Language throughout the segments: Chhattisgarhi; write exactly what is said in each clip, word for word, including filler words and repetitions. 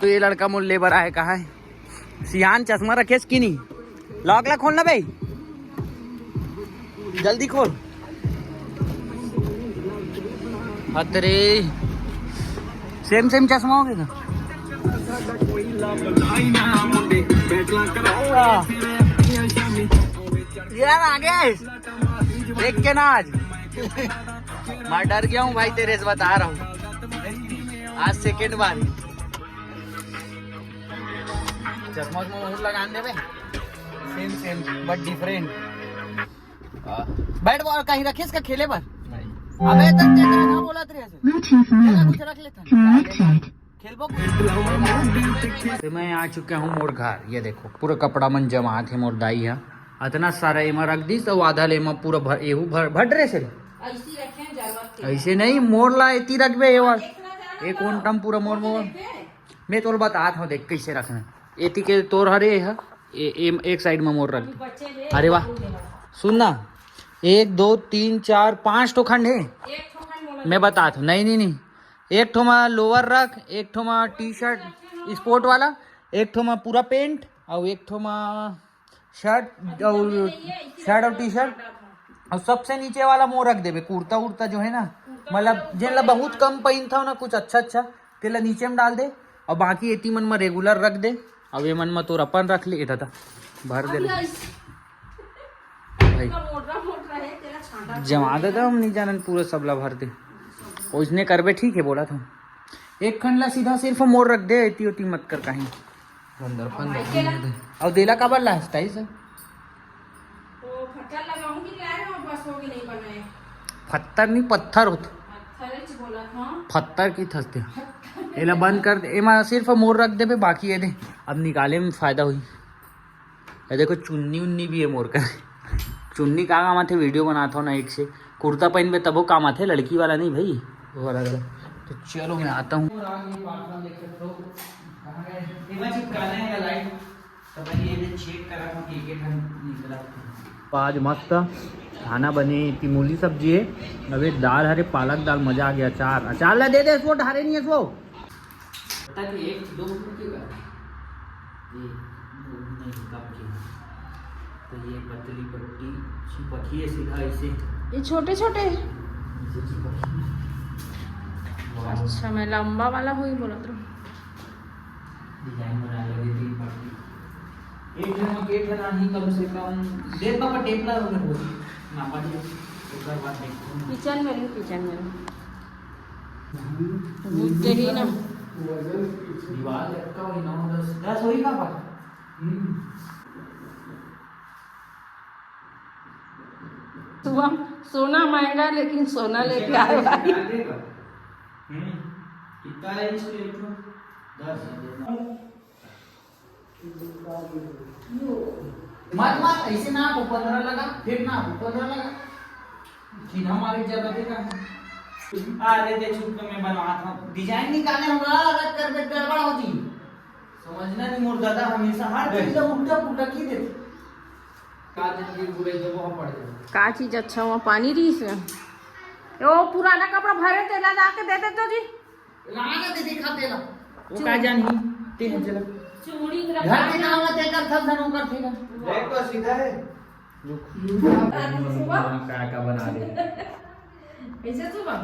तो ये लड़का मोर ले बर आए कहाँ है? सियान चश्मा रखेस कि नहीं? लॉक ला खोलना बे, जल्दी खोल। हतरे, सेम सेम चश्मा हो गया। यार आगे देख के ना आज मैं डर गया हूँ भाई, तेरे से बता रहा हूँ। आज सेकंड बार चश्मा उश्मा जरूर लगा देबे। सेम सेम बट डिफरेंट। बैट बॉल कहीं रखे इसका खेले बर? अबे तक देख रहा ना, बोला तेरे से। Bluetooth mode कुछ रख लेता। Connected। खेलबो। तो मैं आ चुका हूँ मोर घर। ये देखो पूरा कपड़ा मन जमात है मोर दाई हा। अतना सारा एमा रख दिस, तो आधा ले एमा पूरा भर, एहू भर, भर ड्रेस है। ऐसी रखे हैं जरूरत के। ऐसे नहीं, मोर ला एती रखबे, ये वाला। देखना जाना एक तो ओंटा म पूरा मोर, मोर। मैं तोर बतात हूँ, देख कैसे रखना। एती के तोर हरे है, ए, ए, एक साइड में मोर रख। अरे वाह, सुन ना, एक दो तीन चार पाँच ठो खंड है। मैं बतात हूँ, नहीं नहीं नहीं, एक ठो मा लोअर रख, एक ठो मा टी शर्ट स्पोर्ट वाला, एक ठो मा पूरा पैंट और एक ठो मा शर्ट और शर्ट और टी शर्ट। और सबसे नीचे वाला मोर रख देबे, कुर्ता उर्ता जो है ना, मतलब जेन ला बहुत कम पहनता हो ना, कुछ अच्छा अच्छा, तेला नीचे में डाल दे। और बाकी एती मन में रेगुलर रख दे। अब ये मन में तोर अपन रख ले, ए दादा, भर दे ले। भाई, जमा देता हम नहीं जानन, पूरा सबला भर दे। ओइसने करबे, ठीक है, बोला था। एक खंड ला सीधा सिर्फ मोर रख दे, एती ओती मत कर कहीं। अंदर फंदर नहीं दे। और देला काबर ला स्टाइल से? तो फट्टा लगाऊंगी, ला रहे हो, बस हो गई, नहीं बनाए। फत्तर नहीं, पत्थर होत। पत्थर ही बोला था। फत्तर की थसते। एला बंद कर दे, एमा सिर्फ मोर रख देबे, बाकी ये दे, अब निकाले में फायदा हुई। ये देखो, चुन्नी उन्नी भी है मोर कर। चुन्नी का काम आथे? वीडियो बनाता हूँ ना एक से। कुर्ता पहनबे तबो काम आथे, लड़की वाला नहीं भाई, वो वाला गला। तो चलो मैं आता हूँ। और आगे पार्सल देख सकते हो, कहाँ गए? एमा चिपकाना है लाइट। तो भाई ये चेक करा था कि एक एक घंटा निकला। आज मस्त खाना बने, तिमूली सब्जी है, अब एक दाल हरे, पालक दाल, मजा आ गया। अचार, अचार ला दे दे, सो ढारे नहीं है सो। पता कि एक दो रुपये की बात है। ये दो नहीं, कम की। तो ये पतली पट्टी चिपकी है सीधा ऐसे। ये छोटे छोटे हैं। ऐसे चिपकी है। वाह। अच्छा, मैं लंबा वाला हो ही बोला था। डिजाइन बना लगे तीन पट्टी। एक जन में के ठन आही कम से कम। देख पापा, टेप ला, ओकर होती। नापा दे। ओकर बाद देखो। किचन में नहीं, किचन में नहीं। भूत के ही ना। दीवार लटका हुई नौ दस, दस हुई का पापा? हम्म। शुभम, सोना महंगा है, लेकिन सोना लेके आए भाई। हम्म। कितना है इसके एक ठो? दस। मत, मत, ऐसे ना, वो पन्द्रह लगा, फिर ना, वो पन्द्रह लगा। चिन्हा मारे जगह पे का? अरे दे, चुप कर, मैं बनवा था। डिजाइन निकाले हम, अलग कर दे, गड़बड़ हो जी। समझना नहीं, मोर दादा हमेशा हर चीज ला उल्टा पुल्टा की देते। का जिंदगी बुरे जब वहाँ पड़ जाए। का चीज अच्छा हुआ, पानी रही से? ओ, पुराना कपड़ा भरे, तेला ला के दे दे तो जी। लाना दे दिखा तेला। वो का जान ही, ते है चला। चूड़ी घर के काम ते कर, सब धन कर थे ना। देख तो सीधा है। रुक। अरे, सुबह। का, का बना दे। ऐसे सुबह?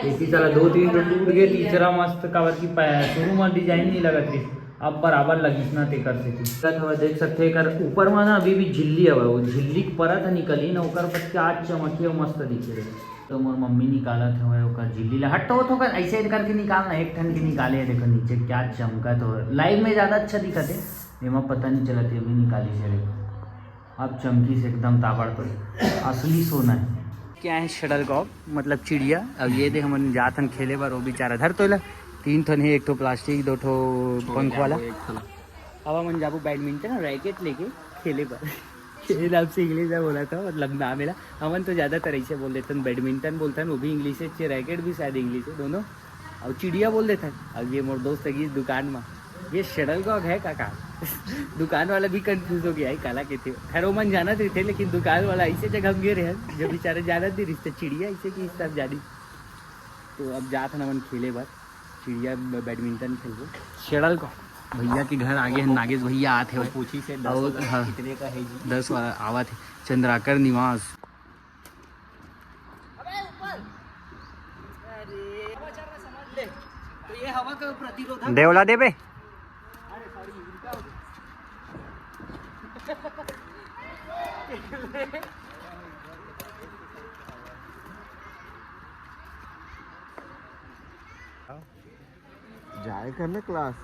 इसी तरह दो तीन ठो टूट गए, तीसरा मस्त काबर की पै-, शुरू में डिजाइन नहीं लगत रही, अब बराबर लगिस ना, तेकर से दिक्कत हवे। देख सकते एकर ऊपर में ना अभी भी झिल्ली हवे, वो झिल्ली के परत ह निकली ना, ओकर बाद क्या चमकिया मस्त दिखे रहे। तो मोर मम्मी निकालत हवे ओकर झिल्ली ला, हट तो थोकर ऐसे करके निकालना, एक ठन के निकाले हे, देखो नीचे क्या चमकत हो, लाइव में ज्यादा अच्छा दिखत है, एमा पता नहीं चलत है, अभी निकाली से देखो। अब चमकी से एकदम ताबड़तोड़, असली सोना है। क्या है शटलकॉक, मतलब चिड़िया। अब ये दे हमन जात हन खेले बर, वो बेचारा धर तोला तीन ठन है, एक ठो प्लास्टिक, दो ठो पंख वाला। अब हमन जाबो बैडमिंटन और रैकेट लेके खेले बर। ये नाम से इंग्लिश में बोला था, मतलब नाम एला। हमन तो ज्यादातर ऐसे बोल देथन, बैडमिंटन बोलथन, वो भी इंग्लिश है, रैकेट भी शायद इंग्लिश है दोनों। और चिड़िया बोल देथन। अब ये मोर दोस्त है दुकान में, ये शटलकॉक है काका। दुकान वाला भी कंफ्यूज हो गया है, काला कहते हो। खैर, वो मन जानत रहिथे, लेकिन दुकान वाला ऐसे जगह में गे रहे हैं, जो बेचारे जानत नहीं रहिथे, चिड़िया ऐसे कि इस तरह जानी। तो अब जात हन हमन खेले बर चिड़िया ब-, बैडमिंटन खेलबो। शेड़ल को भैया के घर आगे हैं, नागेश भैया आत हे। पूछी से दस और वाला हाँ, कितने का है जी? दस वाला आवत हे। चंद्राकर निवास। अबे ऊपर। अरे, हवा चल रहा, समझ ले। तो ये हवा का प्रतिरोधक देवला देबे। अरे सॉरी, इनका हो गया। जाए कर ना क्लास।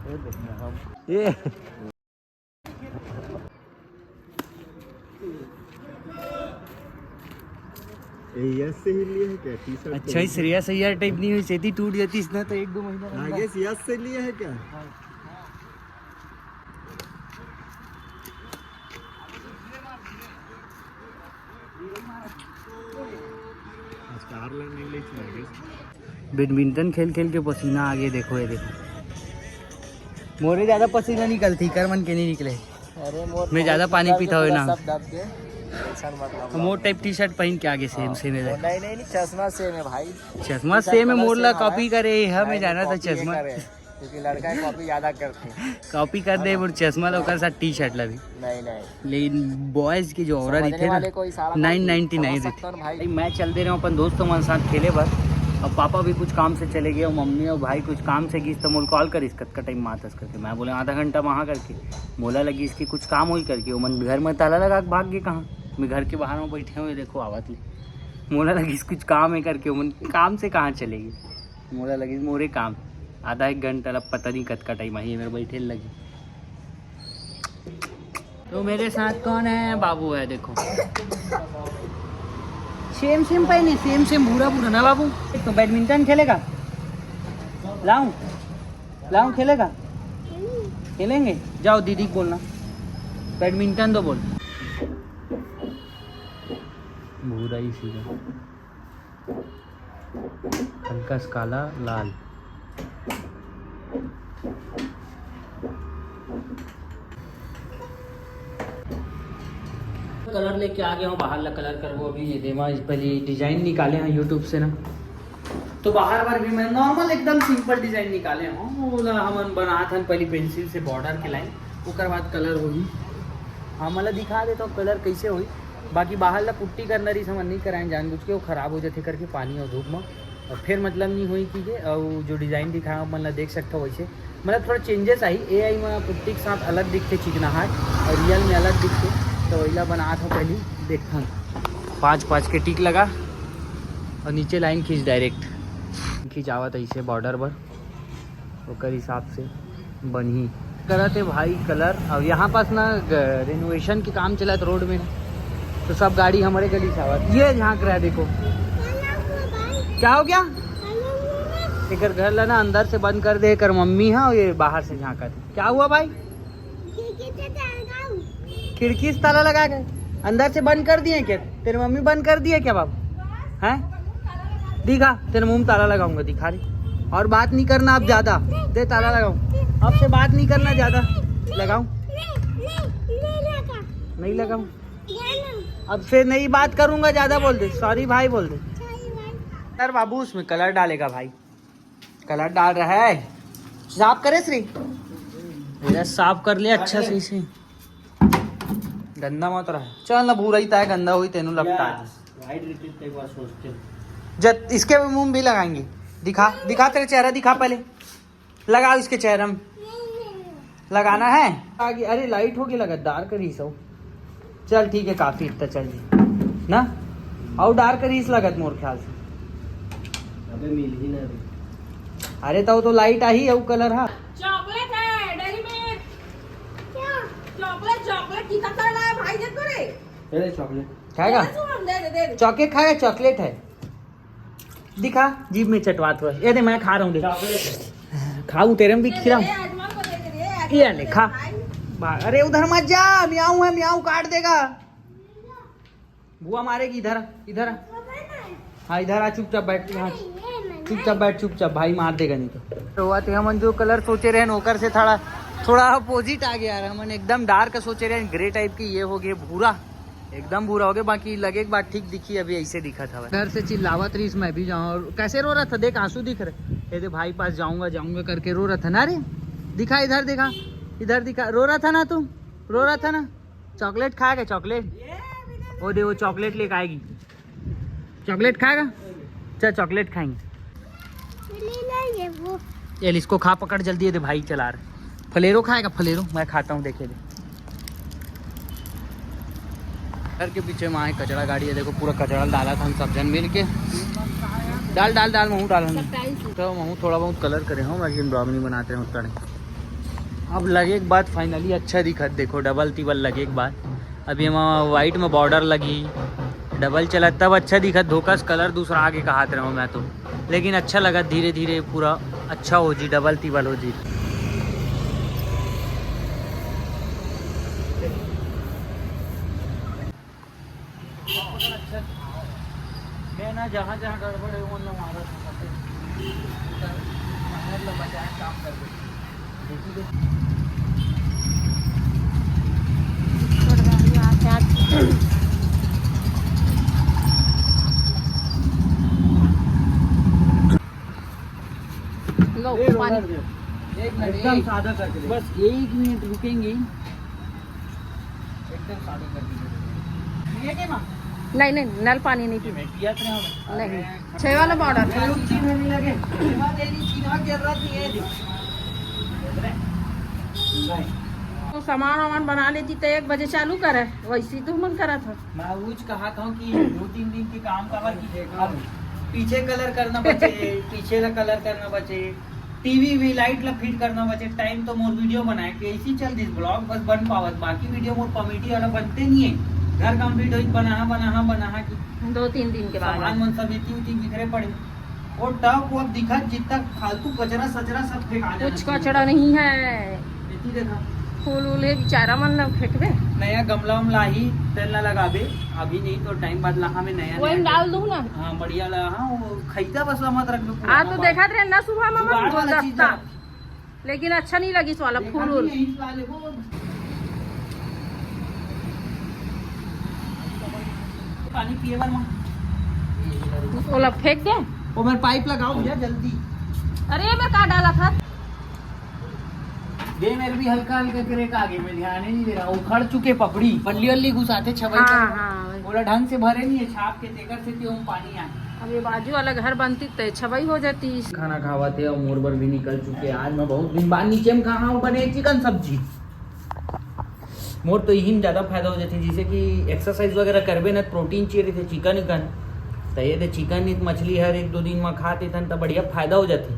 ये देखना हम। ये। ये यस से ही लिए है क्या टी शर्ट? अच्छा, ये श्रेयस अय्यर टाइप नहीं हुई, सेती टूट जाती इसने तो एक दो महीना हाँ, लंबा। ये यस से लिए है क्या? स्टार लैंड नहीं ले चुके। बैडमिंटन खेल खेल के पसीना आ गया। देखो, ये देखो, मोरे ज्यादा पसीना निकलती, कर मन के नहीं निकले। अरे मोर मैं ज्यादा पानी पीता हुआ ना। सब दब के टेंशन मत लो। मोर टाइप टी शर्ट पहन के आगे सेम हाँ। सेम है। नहीं नहीं नहीं, चश्मा सेम है भाई। चश्मा सेम है, मोर ला कॉपी करे है, मैं जाना था चश्मा। क्योंकि लड़का कॉपी ज्यादा करते हैं। कॉपी कर दे मोर चश्मा ला ओकर साथ टी शर्ट ला भी। नहीं नहीं। लेकिन बॉयज के जो औरत रहिथे ना, नाइन नाइन्टी नाइन रहिथे। भाई मैं चल दे रहे हूँ अपन दोस्तों मन साथ खेले बर। अब पापा भी कुछ काम से चले गए और मम्मी और भाई कुछ काम से गिस तो मोल कॉल करिस कतका टाइम मातस करके। मैं बोले आधा घंटा वहाँ करके। मोला लगी इसके कुछ काम होई करके, वो मन घर में ताला लगा के भाग गए कहाँ। मैं घर के बाहर में बैठे हुए, देखो आवत ले। मोला लगी कुछ काम है करके, वो मन काम से कहाँ चले गए। मोला लगी मोरे काम। आधा एक घंटा ला पता नहीं कतका टाइम आई है मेरे बैठे लगी। तो मेरे साथ कौन है? बाबू है, देखो। सेम सेम पहने, सेम सेम, भूरा भूरा ना बाबू। तो बैडमिंटन खेलेगा? लाऊं? लाऊं, खेलेगा? खेलेंगे। जाओ दीदी को बोलना, बैडमिंटन दो बोल। भूरा ही सीधा। हल्का सा काला, लाल। कलर लेके आ गया हूँ, बाहर ला कलर करबो अभी। ये देमा पहले डिजाइन निकाले हैं YouTube से ना, तो बाहर बर भी मैं नॉर्मल एकदम सिंपल डिजाइन निकाले हूँ। ओला हमन बनात हन पहले पेंसिल से बॉर्डर के लाइन, ओकर बाद कलर होही। हाँ, मतलब दिखा देता हूँ कलर कैसे होही। बाकी बाहर ला पुट्टी करना रही, समझ नहीं कराएं जानबूझ के, वो खराब हो जाते करके पानी और धूप में, और फिर मतलब नहीं होई की के। और जो डिजाइन दिखाया मन ला देख सकता हो वैसे, मतलब थोड़ा चेंजेस आई। एआई में पुट्टी के साथ अलग दिखते चिकनाहट और रियल में अलग दिखते, तो वैला बनात हो पहली देखथन। पाँच पाँच के टिक लगा और नीचे लाइन खींच, डायरेक्ट खींचावत ऐसे बॉर्डर पर, ओकर हिसाब से बनही। करत हे भाई कलर। अब यहाँ पास ना ग-, रेनोवेशन के काम चलत रोड में, तो सब गाड़ी हमारे गली से आवत। ये झांक रहा है, देखो, क्या हो गया? एकर घर ला ना अंदर से बंद कर दे, एकर मम्मी है और ये बाहर से झांकत है। क्या हुआ भाई? खिड़की से ताला लगा के अंदर से बंद कर दिए क्या? तेरे मम्मी बंद कर दिए क्या बाबू? हैं? दिखा, तेरे मुंह में ताला लगाऊंगा, दिखा रही। और बात नहीं करना आप ज्यादा। दे ताला लगाऊं, अब से बात नहीं करना ज्यादा। लगाऊं? नहीं लगाऊं। अब से नहीं बात करूंगा ज्यादा, बोल दे सॉरी भाई, बोल दे। यार बाबू उसमें कलर डालेगा भाई, कलर डाल रहा है। साफ करे श्री, भैया साफ कर लिया अच्छा से इसे, गंदा मत रहा। चल ना, भूरा ही ताय गंदा हुई तेनू लपटा दे। वाइट रिपीट एक बार सोचते हैं। जब इसके मुंह भी लगाएंगे, दिखा, दिखा तेरे चेहरा दिखा पहले, लगाओ इसके चेहरे में, लगाना है आगे। अरे लाइट होगी लगा, डार्क रही सो। चल ठीक है, काफी इतना चल जी ना। और डार्क रहीस लगत मोर ख्याल से। अबे मिल ही ना रही। अरे तो, तो लाइट आई है, वो कलर हा। चॉकलेट है, डेयरी मिल्क। क्या? चॉकलेट, चॉकलेट कितना कर रहा है भाई, देख तो रे। दे दे चॉकलेट। खाएगा? दे दे, दे दे, दे दे। चॉकलेट खाएगा? चॉकलेट है, दिखा, जीभ में चटवात हुआ। ये दे, मैं खा रहा हूँ, देख। चॉकलेट है। खाऊ तेरे में भी खिलाऊं। दे दे, आजमल को दे दे रे, आजमल ये को ले, दे दे खा। भाई। बा-, अरे उधर मत जा, म्याऊ है, म्याऊ काट देगा। बुआ मारेगी, इधर, इधर आ। हाँ, इधर आ, चुपचाप बैठ, यहाँ चुपचाप बैठ, चुपचाप, भाई मार देगा नहीं तो। तो हुआ थे हमन जो कलर सोचे रहे न, ओकर से थोड़ा थोड़ा अपोजिट आ गया यार, हमन एकदम डार्क सोचे रहे, ग्रे टाइप की, ये हो गए भूरा, एकदम भूरा हो गए। बाकी लगे के बाद ठीक दिखी, अभी ऐसे दिखत हवे। घर से चिल्लावत रहीस, मैं भी जाऊँ। और कैसे रो रहा था, देख आंसू दिख रहे। ये दे भाई पास जाऊंगा जाऊंगा करके रो रहा था ना रे। दिखा इधर, दिखा इधर, दिखा। रो रहा था ना तू, रो रहा था ना। चॉकलेट खाएगा चॉकलेट? वो दे, वो चॉकलेट लेके आएगी। चॉकलेट खाएगा? चल चॉकलेट खाएंगे। ये इसको खा, पकड़ जल्दी। ये दे भाई चला रहे। फलेरो खाएगा? फलेरो मैं खाता हूँ, देखे दे। घर के पीछे में आए कचरा गाड़ी है, देखो पूरा कचरा डाला था हम सब जन मिल के। डाल डाल डाल, महू डाल हम। तो महू थोड़ा बहुत कलर करे हो, बाकी ब्लॉग नहीं बनाते हैं उतना नहीं। अब लगे के बाद फाइनली अच्छा दिखत, देखो डबल तिबल लगे के बाद। अब ये व्हाइट में बॉर्डर लगी, डबल चला तब अच्छा दिखत। धोखा से कलर दूसरा आगे कहात रहो मैं तो, लेकिन अच्छा लगा, धीरे धीरे पूरा अच्छा हो जी, डबल तिबल हो जी। मैं ना जहाँ जहाँ गड़बड़ है वो ना मारा था, मेहनत ला बचाए काम कर दे। लो, ये पानी। Roller दे। एक मिनट, एकदम एक, सादा करके दे। बस एक मिनट रुकेंगे। एकदम सादा करके दे। ये के माँ? नहीं, नहीं, नल पानी नहीं पीना। मैं पियत रहे हूँ। नहीं, छह वाला बॉर्डर। मैं रुचि में नहीं लगे। सीधा दे दी, सीधा जरूरत नहीं है। तो सामान वामान बना लेती तो एक बजे चालू करे, वैसे ही तो मन करा था। मैं वो कहा था कि दो तीन दिन के काम का, और कि अब पीछे कलर करना बचे, पीछे ला कलर करना बचे, टीवी भी लाइट ला फिट करना बचे, टाइम तो मोर वीडियो बनाए के ऐसी चल दिस ब्लॉग बस बन पावत, बाकी वीडियो मोर कॉमेडी वाला बनते नहीं है। घर कंप्लीट होई, बनाहा बनाहा बनाहा की दो तीन दिन के बाद। सामान मन सब इतनी उतनी बिखरे पड़े। वो टब वो अब दिखत जितना फालतू कचरा सचरा सब फेंका देना कुछ चाहिए। कचरा नहीं है। इतनी देखा। फूल उल है बेचारा मन ला फेंकबे। नया गमला उमला ही तेल ना लगाबे, अभी नहीं तो टाइम बाद लाहा में नया वही नया डाल दूँ ना। हाँ बढ़िया ला, हाँ वो खैता बस ला मत रख दो। हाँ तो देखा थे ना सुबह में जुगाड़ वाला चीज दस्ता। लेकिन अच्छा नहीं लगी वाला फूल उल। पानी पिए बर मां। ओला फेंक दे। ओ मेरे पाइप लगाओ भैया जल्दी। अरे मैं का डाला था? ये मेरे भी हल्का हल्का क्रैक आ गई, मैं ध्यान ही नहीं दे रहा। उखड़ चुके पपड़ी, बल्ली वल्ली घुसाते छबई हाँ, कर। हाँ, वही। ओला ढंग से भरे नहीं है छाप के, तेकर से क्यों पानी आए। अब ये बाजू वाला घर बनती तो छबई हो जाती। खाना खावा थे और मोर बर भी निकल चुके। आज मैं बहुत दिन बाद नीचे में कहा हूँ बने चिकन सब्जी। मोर तो यही में ज्यादा फायदा हो जाती, जैसे कि एक्सरसाइज वगैरह करबे ना, प्रोटीन चाहिए रहिथे चिकन उकन, तो ये दे चिकन नित मछली हर एक दो दिन में खा देथन तो बढ़िया फायदा हो जाती।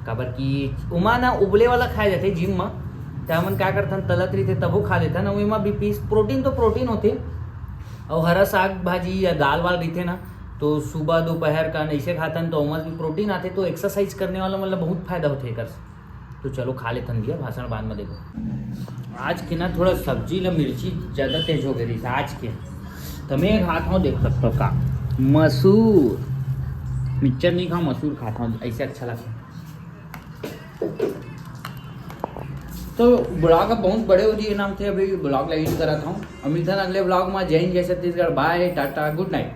काबर कि उमा ना उबले वाला खाए जाते जिम में, तो हमन क्या करथन तलत रहिथे तबो खा लेथन। और एमा भी पीस प्रोटीन तो प्रोटीन होते, और हरा साग भाजी या दाल वाल रहिथे ना, तो सुबह दोपहर का नइसे खाथन तो ओमा भी प्रोटीन आते, तो एक्सरसाइज करने वाला मतलब बहुत फायदा होते एकर से। तो चलो खा लेथन भैया, भाषण बाद में देखो। आज के ना थोड़ा सब्जी ला मिर्ची ज्यादा तेज हो गई रही आज के, तो मैं खात हूँ, देख सकते हो का मसूर, मिक्सचर नहीं खाओ, मसूर खाता हूँ, ऐसे अच्छा लगता है। तो ब्लॉग अब बहुत बड़े हो दिए नाम थे, अभी ब्लॉग ला एंड करा था हूँ। अमित अगले ब्लॉग में। जय हिंद, जय छत्तीसगढ़, बाय, टाटा, गुड नाइट।